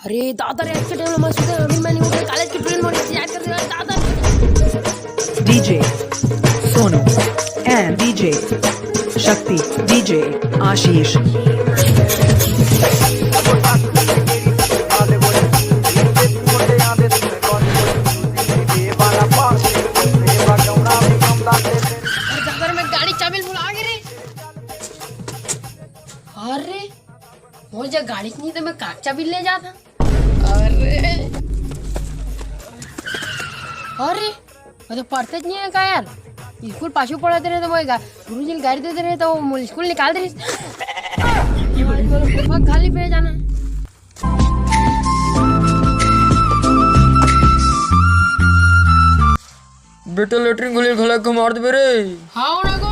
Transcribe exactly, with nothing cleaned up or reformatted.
अरे दादा रे, आज के टाइम में मस्त है, अभी मैं नहीं उठा, कॉलेज की ट्रेन मोर इंतजार कर रहा है, दादा। DJ Sonu and DJ Shakti, DJ Ashish। अरे दादा रे, मैं गाड़ी चाबी भुला गे रे। अरे मोर जग गाड़ी नहीं तो मैं कागजा बिल ले जाता। अरे, अरे, मैं तो पढ़ते नहीं है का यार? स्कूल पाछू पढ़ते रहे तो वो गा-, गुरुजी ने गाड़ी देते रहे तो वो मोर स्कूल निकाल दे रहे। आज मोर पग खाली पे जाना है। बेटा, लेटरिन घुले घला के मार देबे रे। हाँ, ओना को